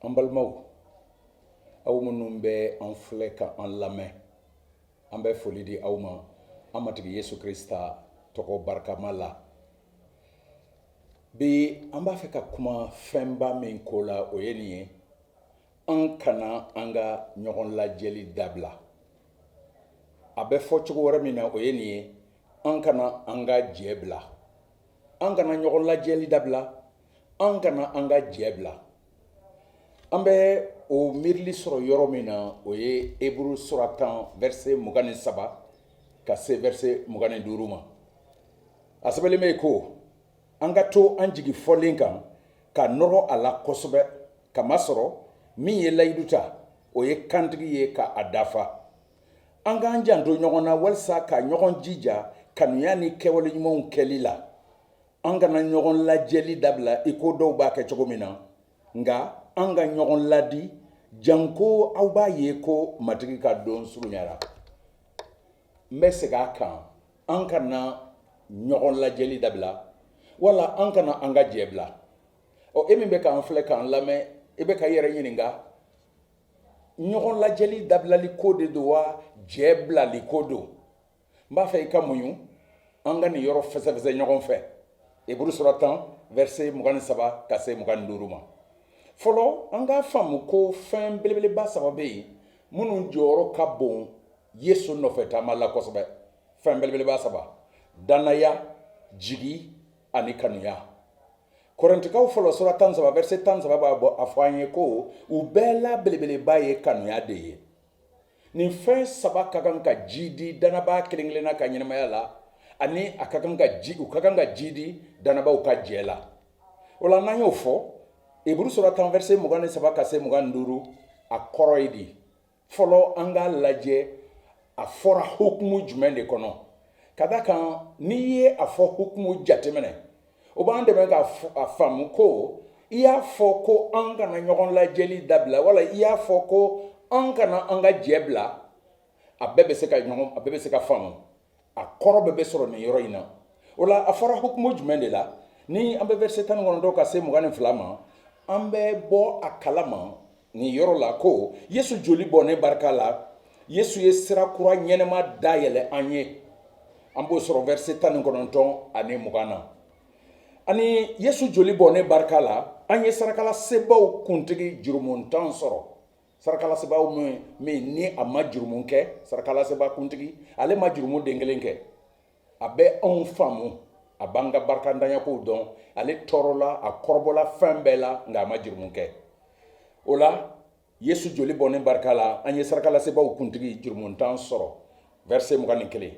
An balimaw, aw minnu bɛ an filɛ ka an lamɛn, an bɛ foli di aw ma an Matigi Yesu Krista tɔgɔ barikama la. Bi, an b'a fɛ ka kuma fɛnba min ko la, o ye nin ye: an kana an ka ɲɔgɔn lajɛli dabila. A bɛ fɔ cogo wɛrɛ min na, o ye nin ye: an kana an ka jɛ bila. An kana ɲɔgɔn lajɛli dabila, an kana an ka jɛ bila. An bɛ o miirili sɔrɔ yɔrɔ min na, o ye Eburu sura 10, verset 23 ka se verset 25 ma. A sɛbɛnlen bɛ yen ko an ka to an jigi fɔlen kan ka nɔrɔ a la kosɛbɛ, kamasɔrɔ min ye layidu ta, o ye kantigi ye ka a dafa. An k'an janto ɲɔgɔn na walisa ka ɲɔgɔn jija kanuya ni kɛwale ɲumanw kɛli la. An kana ɲɔgɔn lajɛli dabila i ko dɔw b'a kɛ cogo min na, nka an ka ɲɔgɔn ladi, janko aw b'a ye ko Matigi ka don surunyara. N bɛ segin a kan: an kana ɲɔgɔn lajɛli dabila wala an kana an ka jɛ bila. Ɔ, e min bɛ k'an filɛ k'an lamɛn, i bɛ ka i yɛrɛ ɲininka: ɲɔgɔn lajɛli dabilali ko de don wa, jɛ bilali ko don? N b'a fɛ i ka muɲu, an ka nin yɔrɔ fɛsɛfɛsɛ ɲɔgɔn fɛ. Eburu sura 10, verset 23 ka se 25 ma. Fɔlɔ, an k'a faamu ko fɛn belebeleba saba bɛ yen minnu jɔyɔrɔ ka bon Yesu nɔfɛ taama la kosɛbɛ. Fɛn belebeleba saba: dannaya, jigi ani kanuya. Kɔrɛntikaw fɔlɔ sura 13, verset 13 b'a bɔ a fɔ an ye ko u bɛɛ la belebeleba ye kanuya de ye. Nin fɛn saba ka kan ka ji di dannabaa kelen kelenna ka ɲɛnamaya la, ani a ka kan ka ji u ka kan ka ji di dannabaw ka jɛ la. O la, n'an y'o fɔ, Eburu sura 10, verset 23 ka se 25, a kɔrɔ ye di? Fɔlɔ, an k'a lajɛ a fɔra hukumu jumɛn de kɔnɔ, ka da kan n'i ye a fɔ hukumu jateminɛ, o b'an dɛmɛ k'a faamu ko i y'a fɔ ko an kana ɲɔgɔn lajɛli dabila wala i y'a fɔ ko an kana an ka jɛ bila. A bɛɛ bɛ se ka faamu, a kɔrɔ bɛɛ bɛ sɔrɔ nin yɔrɔ in na. O la, a fɔra hukumu jumɛn de la? Ni an bɛ verset 19 ka se 22 ma, an bɛ bɔ a kalama nin yɔrɔ la ko Yesu joli bɔnnen barika la, Yesu ye sira kura ɲɛnɛma dayɛlɛ an ye. An b'o sɔrɔ verset 19 ani 20 na. Ani Yesu joli bɔnnen barika la, an ye sarakalasebaw kuntigi jurumuntan sɔrɔ, sarakalasebaw min ni a ma jurumu kɛ. Sarakalaseba kuntigi, ale ma jurumu den kelen kɛ. A bɛ anw faamu, a b'an ka barikantanyakow dɔn. Ale tɔɔrɔla, a kɔrɔbɔla fɛn bɛɛ la, nka a ma jurumu kɛ. O la, Yesu joli bɔnnen barika la, an ye sarakalasebaw kuntigi jurumuntan sɔrɔ, verset 21.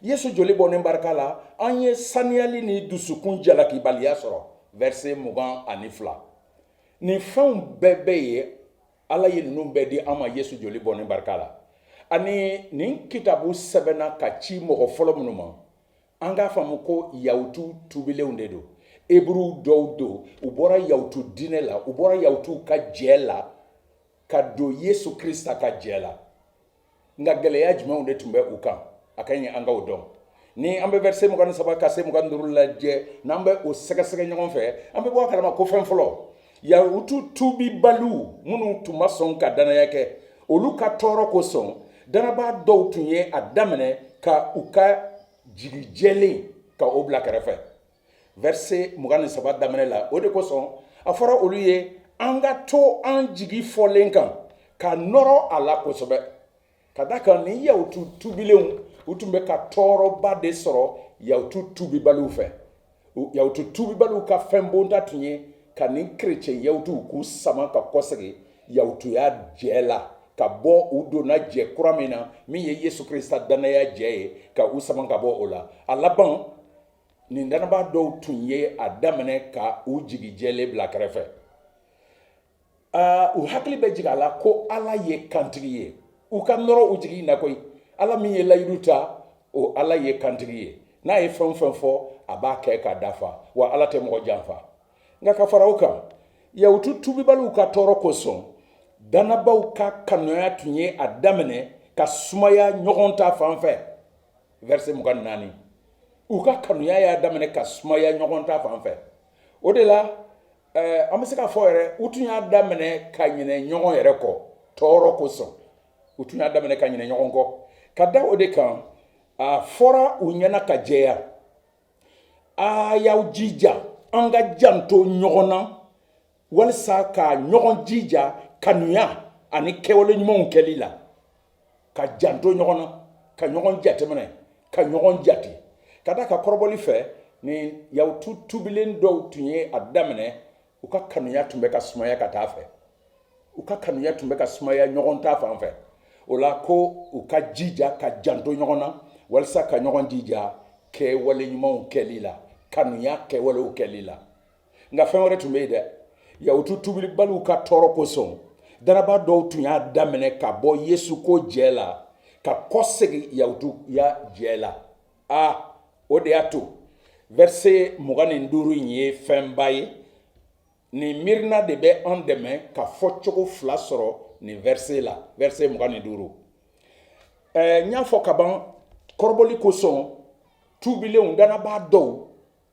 Yesu joli bɔnnen barika la, an ye saniyali ni dusukun jalakibaliya sɔrɔ, verset 22. Nin fɛnw bɛɛ bɛ yen, Ala ye ninnu bɛɛ di an ma Yesu joli bɔnnen barika la. Ani nin kitabu sɛbɛnna ka ci mɔgɔ fɔlɔ minnu ma, an k'a faamu ko Yahutu tubilenw de don, Eburu dɔw don. U bɔra Yahutu diinɛ la, u bɔra Yahutuw ka jɛ la ka don Yesu Krista ka jɛ la. Nka gɛlɛya jumɛnw de tun bɛ u kan? A ka ɲi an k'o dɔn. Ni an bɛ verset 23 ka se 25 lajɛ, n'an bɛ o sɛgɛsɛgɛ ɲɔgɔn fɛ, an bɛ bɔ a kalama ko fɛn fɔlɔ, Yahutu tubibaliw minnu tun ma sɔn ka dannaya kɛ, olu ka tɔɔrɔ kosɔn, dannabaa dɔw tun ye a daminɛ ka u ka jigi jɛlen ka o bila kɛrɛfɛ, verset 23 daminɛ la. O de kosɔn a fɔra olu ye an ka to an jigi fɔlen kan ka nɔrɔ a la kosɛbɛ, ka da kan ni Yahutu tubilenw, u tun bɛ ka tɔɔrɔba de sɔrɔ Yahutu tubibaliw fɛ. Yahutu tubibaliw ka fɛn bonta tun ye ka nin kerecɛn Yahutuw k'u sama ka kɔsegin Yahutuya jɛ la, ka bɔ u donna jɛ kura min na, min ye Yesu Krista dannaya jɛ ye, ka u sama ka bɔ o la. A laban, nin dannabaa dɔw tun ye a daminɛ ka u jigi jɛlen bila kɛrɛfɛ. U hakili bɛ jigin a la ko Ala ye kantigi ye. U ka nɔrɔ u jigi na koyi. Ala min ye layidu ta, o Ala ye kantigi ye. N'a ye fɛn o fɛn fɔ, a b'a kɛ ka dafa, wa Ala tɛ mɔgɔ janfa. Nka ka fara o kan, Yahutu tubibaliw ka tɔɔrɔ kosɔn, dannabaw ka kanuya tun ye a daminɛ ka sumaya ɲɔgɔn ta fan fɛ, verset 24. U ka kanuya y'a daminɛ ka sumaya ɲɔgɔn ta fan fɛ. O de la An bɛ se k'a fɔ yɛrɛ, u tun y'a daminɛ ka ɲinɛ ɲɔgɔn yɛrɛ kɔ tɔɔrɔ kosɔn. U tun y'a daminɛ ka ɲinɛ ɲɔgɔn kɔ. Ka da o de kan, a fɔra u ɲɛna ka jɛya: a y'aw jija an ka janto ɲɔgɔn na, walisa ka ɲɔgɔn jija kanuya ani kɛwale ɲumanw kɛli la, ka janto ɲɔgɔn na, ka ɲɔgɔn jateminɛ, ka ɲɔgɔn jate. Ka da ka kɔrɔbɔli fɛ, ni Yahutu tubilen dɔw tun ye a daminɛ, u ka kanuya tun bɛ ka sumaya ka taa fɛ, u ka kanuya tun bɛ ka sumaya ɲɔgɔn ta fan fɛ. O la ko u ka jija ka janto ɲɔgɔn na, walisa ka ɲɔgɔn jija kɛwale ɲumanw kɛli la, kanuya kɛwalew kɛli la. Nka fɛn wɛrɛ tun bɛ yen dɛ. Yahutu tubilibaliw ka tɔɔrɔ kosɔn, dannabaa dɔw tun y'a daminɛ ka bɔ Yesu ko jɛ la, ka kɔsegin Yahutuya jɛ la. Aa, o de y'a to verset 25 in ye fɛnba ye. Nin miirina de bɛ an dɛmɛ ka fɔcogo fila sɔrɔ nin verset la, verset 25. N y'a fɔ kaban, kɔrɔbɔli kosɔn, tubilenw dannabaa dɔw,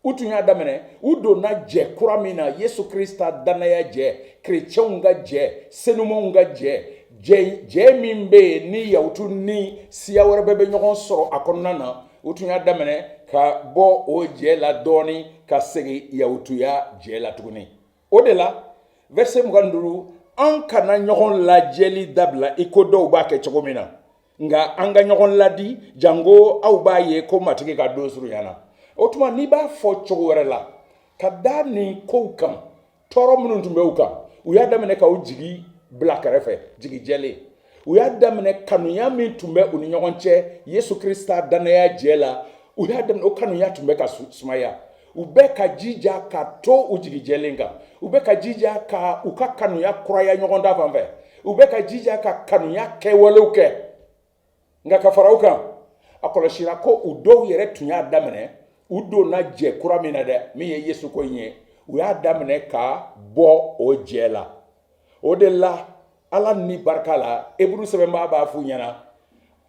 u tun y'a daminɛ, u donna jɛ kura min na, Yesu Krista dannaya jɛ, kerecɛnw ka jɛ, senumanw ka jɛ, jɛ min bɛ yen ni Yahutu ni siya wɛrɛ bɛɛ bɛ ɲɔgɔn sɔrɔ a kɔnɔna na, u tun y'a daminɛ ka bɔ o jɛ la dɔɔni ka segin Yahutuya jɛ la tuguni. O de la, verset 25, an kana ɲɔgɔn lajɛli dabila i ko dɔw b'a kɛ cogo min na, nka an ka ɲɔgɔn ladi, janko aw b'a ye ko Matigi ka don surunyana. O tuma, n'i b'a fɔ cogo wɛrɛ la, ka da nin kow kan, tɔɔrɔ minnu tun bɛ u kan, u y'a daminɛ ka u jigi bila kɛrɛfɛ, jigi jɛlen. U y'a daminɛ, kanuya min tun bɛ u ni ɲɔgɔn cɛ Yesu Krista dannaya jɛ la, u y'a daminɛ, o kanuya tun bɛ ka sumaya. U bɛ ka jija ka to u jigi jɛlen kan, u bɛ ka jija ka u ka kanuya kuraya ɲɔgɔn ta fan fɛ, u bɛ ka jija ka kanuya kɛwalew kɛ. Nka ka fara o kan, a kɔlɔsira ko u dɔw yɛrɛ tun y'a daminɛ, u donna jɛ kura min na dɛ, min ye Yesu ko in ye, u y'a daminɛ ka bɔ o jɛ la. O de la, Ala ni barika la, Eburu sɛbɛnbaa b'a f'u ɲɛna: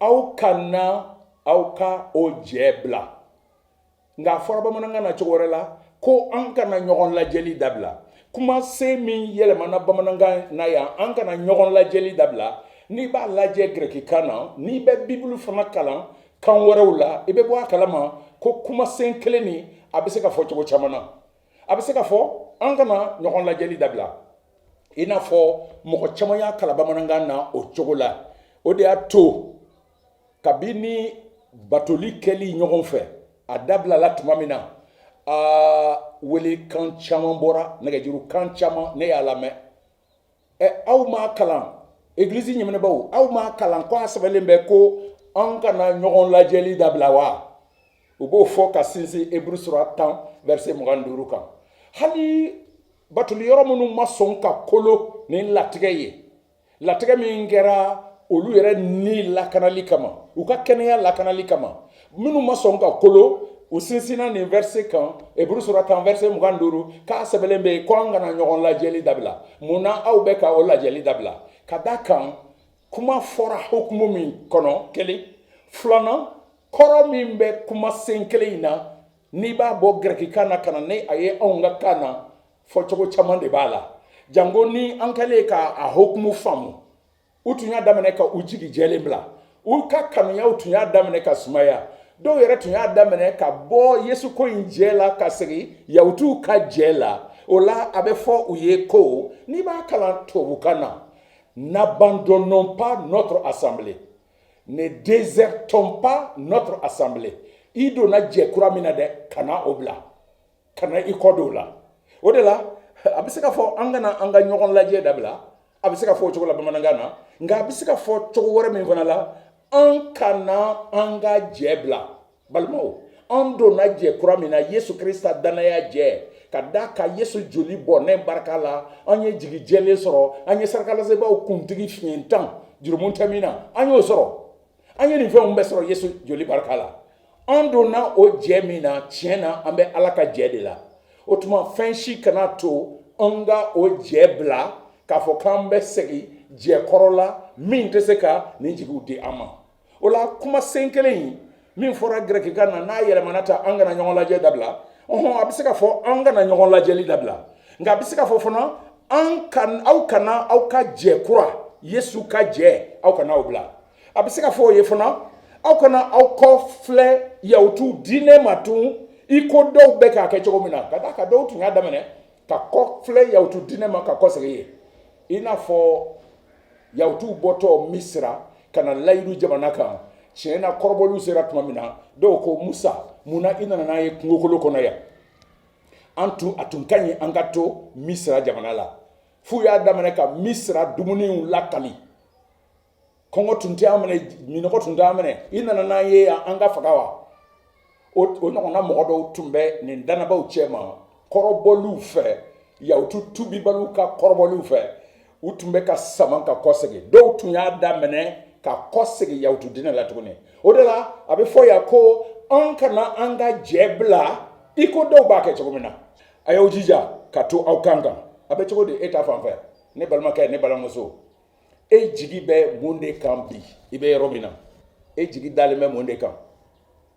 aw kana aw ka o jɛ bila. Nka a fɔra bamanankan na cogo wɛrɛ la ko an kana ɲɔgɔn lajɛli dabila. Kumasen min yɛlɛmana bamanankan na yan, an kana ɲɔgɔn lajɛli dabila, n'i b'a lajɛ gɛrɛkikan na, n'i bɛ Bibulu fana kalan kan wɛrɛw la, i bɛ bɔ a kalama ko kumasen kelen nin, a bɛ se ka fɔ cogo caman na. A bɛ se ka fɔ an kana ɲɔgɔn lajɛli dabila, i n'a fɔ mɔgɔ caman y'a kalan bamanankan na o cogo la. O de y'a to, kabini batoli kɛli ɲɔgɔn fɛ a dabilala tuma min na, aa, welekan caman bɔra, nɛgɛjuru kan caman, ne y'a lamɛn. Ɛ, aw m'a kalan, egilizi ɲɛmɔgɔbaw, aw m'a kalan ko a sɛbɛnlen bɛ ko an kana ɲɔgɔn lajɛli dabila wa? U b'o fɔ ka sinsin Eburu sura 10 verset 25 kan. Hali batoli yɔrɔ minnu ma sɔn ka kolo ni latigɛ ye, latigɛ min kɛra olu yɛrɛ ni lakanali kama, u ka kɛnɛya lakanali kama, minnu ma sɔn ka kolo, u sinsinna nin verset kan, Eburu sura 10 verset 25, k'a sɛbɛnlen bɛ yen ko an kana ɲɔgɔn lajɛli dabila. Mun na aw bɛ ka o lajɛli dabila? Ka da kan kuma fɔra hukumu min kɔnɔ, kelen. Filanan, kɔrɔ min bɛ kumasen kelen in na, n'i b'a bɔ gɛrɛkikan na ka na ni a ye anw ka kan na, fɔcogo caman de b'a la, janko ni an kɛlen ka a hukumu faamu. U tun y'a daminɛ ka u jigi jɛlen bila, u ka kanuyaw tun y'a daminɛ ka sumaya, dɔw yɛrɛ tun y'a daminɛ ka bɔ Yesu ko in jɛ la ka segin Yahutuw ka jɛ la. O la, a bɛ fɔ u ye ko, n'i b'a kalan tubabukan na: n'abandonnons pas notre assemblée, ne désertons pas notre assemblée. I donna jɛ kura min na dɛ, kana o bila, kana i kɔ don o la. O de la, a bɛ se ka fɔ an kana an ka ɲɔgɔn lajɛ dabila, a bɛ se ka fɔ o cogo la bamanankan na. Nka a bɛ se ka fɔ cogo wɛrɛ min fana la, an kana an ka jɛ bila. Balimaw, an donna jɛ kura min na, Yesu Krista dannaya jɛ, ka da ka Yesu joli bɔnɛ barika la, an ye jigi jɛlen sɔrɔ, an ye sarakalasebaaw kuntigi fiɲɛ tan, jurumu tɛ min na, an y'o sɔrɔ. An ye nin fɛnw bɛɛ sɔrɔ Yesu joli barika la. An donna o jɛ min na, tiɲɛ na, an bɛ Ala ka jɛ de la. O tuma, fɛn si kana to an ka o jɛ bila k'a fɔ k'an bɛ segin jɛ kɔrɔ la min tɛ se ka nin jigiw di an ma. O la, kumasen kelen in min fɔra gɛrɛkikan na, n'a yɛlɛmana ta an kana ɲɔgɔn lajɛ dabila, ɔhɔn, a bɛ se ka fɔ an kana ɲɔgɔn lajɛli dabila. Nka a bɛ se ka fɔ fana, an kan aw kana aw ka jɛ kura, Yesu ka jɛ, aw kana aw bila. A bɛ se ka fɔ o ye fana, aw kana aw kɔ filɛ Yahutu diinɛ ma tun, i ko dɔw bɛ k'a kɛ cogo min na, ka d'a kan dɔw tun y'a daminɛ ka kɔ filɛ Yahutu diinɛ ma, ka kɔsegin yen, i n'a fɔ Yahutuw bɔtɔ Misira ka na layidu jamana kan. Tiɲɛ na, kɔrɔbɔliw sera tuma min na, dɔw ko: "Musa, mun na i nana n'an ye kungokolo kɔnɔ yan? An tun a tun ka ɲi an ka to Misira jamana la." F'u y'a daminɛ ka Misira dumuniw lakali. Kɔngɔ tun tɛ an minɛ, minɔgɔ tun tɛ an minɛ, i nana n'an ye yan an ka faga wa? O ɲɔgɔnna mɔgɔ dɔw tun bɛ nin dannabaw cɛma kɔrɔbɔliw fɛ, Yahutu tubibaliw ka kɔrɔbɔliw fɛ. U tun bɛ ka sama ka kɔsegin. Dɔw tun y'a daminɛ ka kɔsegin Yahutu diinɛ la tuguni. O de la a bɛ fɔ yan ko an kana an ka jɛ bila i ko dɔw b'a kɛ cogo min na. A y'aw jija ka to aw kan kan. A bɛ cogo di e ta fan fɛ, ne balimakɛ, ne balimamuso? E jigi bɛ mun de kan bi? I bɛ yɔrɔ min na, e jigi dalen bɛ mun de kan?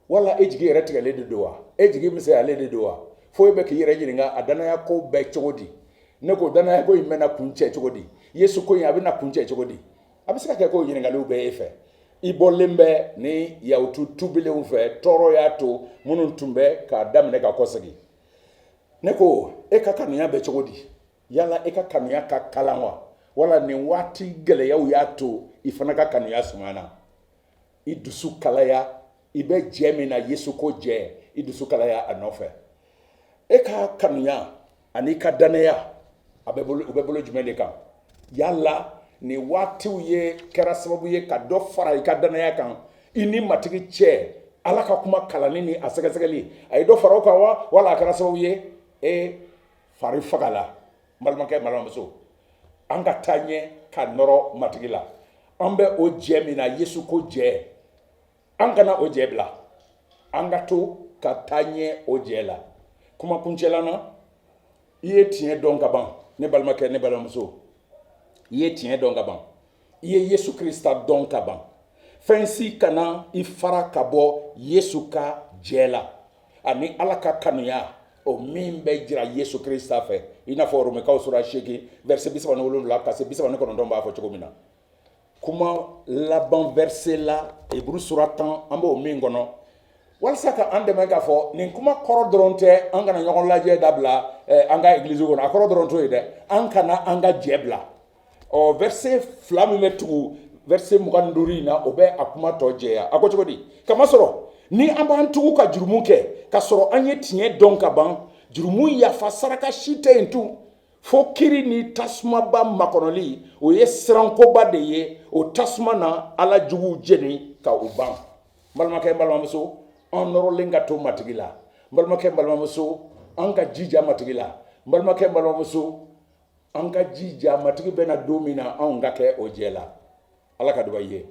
Wala e jigi yɛrɛ tigɛlen de don wa? E jigi misɛnyalen de don wa, fo e bɛ k'i yɛrɛ ɲininka a danaya ko bɛ cogo di? Ne ko danaya ko in bɛna kuncɛ cogo di? Yesu ko in, a bɛna kuncɛ cogo di? A bɛ se ka kɛ ko ɲininkaliw bɛ e fɛ. I bɔlen bɛ ni Yahutu tubilenw fɛ, tɔɔrɔ y'a to minnu tun bɛ k'a daminɛ ka kɔsegin. Ne ko, e ka kanuya bɛ cogo di? Yala e ka kanuya ka kalan wa, wala nin waati gɛlɛyaw y'a to i fana ka kanuya sumana? I dusu kalaya. I bɛ jɛ min na, Yesu ko jɛ, i dusu kalaya a nɔfɛ. E ka kanuya ani i ka dannaya, a bɛ bolo, u bɛ bolo jumɛn de kan? Yala nin waatiw ye kɛra sababu ye ka dɔ fara i ka dannaya kan, i ni Matigi cɛ, Ala ka kuma kalanni ni a sɛgɛsɛgɛli, a ye dɔ fara o kan wa, wala a kɛra sababu ye e fari fagala? N balimakɛ, n balimamuso, an ka taa ɲɛ ka nɔrɔ Matigi la. An bɛ o jɛ min na, Yesu ko jɛ, an kana o jɛ bila. An ka to ka taa ɲɛ o jɛ la. Kuma kuncɛlan na, i ye tiɲɛ dɔn ka ban, ne balimakɛ, ne balimamuso. I ye tiɲɛ dɔn ka ban, i ye Yesu Krista dɔn ka ban. Fɛn si kana i fara ka bɔ Yesu ka jɛ la ani Ala ka kanuya, o min bɛ jira Yesu Krista fɛ, i n'a fɔ Romɛkaw sura 8, verset 37 ka se 39 b'a fɔ cogo min na. Kuma laban verset la, Eburu sura 10, an b'o min kɔnɔ, walasa ka an dɛmɛ k'a fɔ nin kuma kɔrɔ dɔrɔn tɛ an kana ɲɔgɔn lajɛ dabila an ka egilizi kɔnɔ. A kɔrɔ dɔrɔn t'o ye dɛ, an kana an ka jɛ bila. Ɔ, verset fila min bɛ tugu verset 25 in na, o bɛ a kuma tɔ jɛya. A ko cogo di? Kamasɔrɔ ni an b'an tugu ka jurumu kɛ, ka sɔrɔ an ye tiɲɛ dɔn ka ban, jurumu yafa saraka si tɛ yen tun, fo kiri ni tasumaba makɔnɔli. O ye sirankoba de ye. O tasuma na Ala juguw jeni ka u ban. N balimakɛ, n balimamuso, an nɔrɔlen ka to Matigi la. N balimakɛ, n balimamuso, an ka jija Matigi la. N balimakɛ, n balimamuso, an ka jija, Matigi bɛna don min na, anw ka kɛ o jɛ la. Ala ka duba i ye.